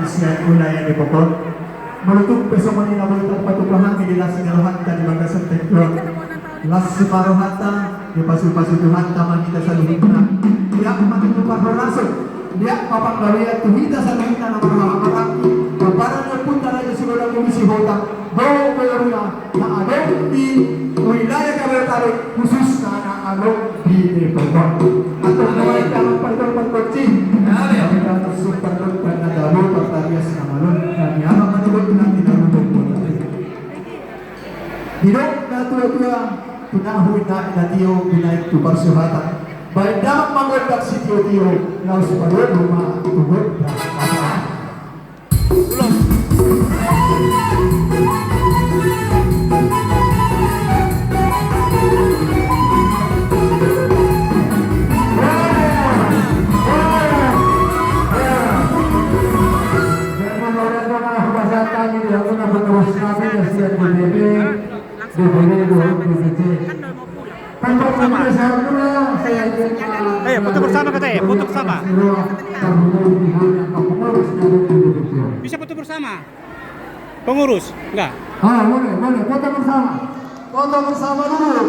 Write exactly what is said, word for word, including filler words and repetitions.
Sian ulaon ni pokok. Molo tung pe songon i na boi tarpatupa hami di las ni rohanta di bagasan tingki on. Las ma rohanta, dipasupasu Tuhanta ma hita saluhutna. Liat ma tutu parhorasan, liat ma panggabean tu hita saluhutna na marhahamaranggi, pomparan ni ompunta Raja Sibolanghulu Sihotang, boru boru na adong di wilayah Kabupaten, khususna na adong di Depok on. Atur. Amin. Doa damang pardongan pargonsi. Amin. Doa damang sumpan lompan na tabo, partarias na malo, na niara manurut na tinarubung kota. Didok na tua-tua, tu na hu na ina tio, binaen tu parsuhatan. Baen damang ma gondang sitio-tio, laos padomu ma tu gondang. Ayo, foto bersama kata ya, foto bersama. Bisa foto bersama? Pengurus? Enggak? Ah, boleh, boleh. Foto bersama. Foto bersama dulu.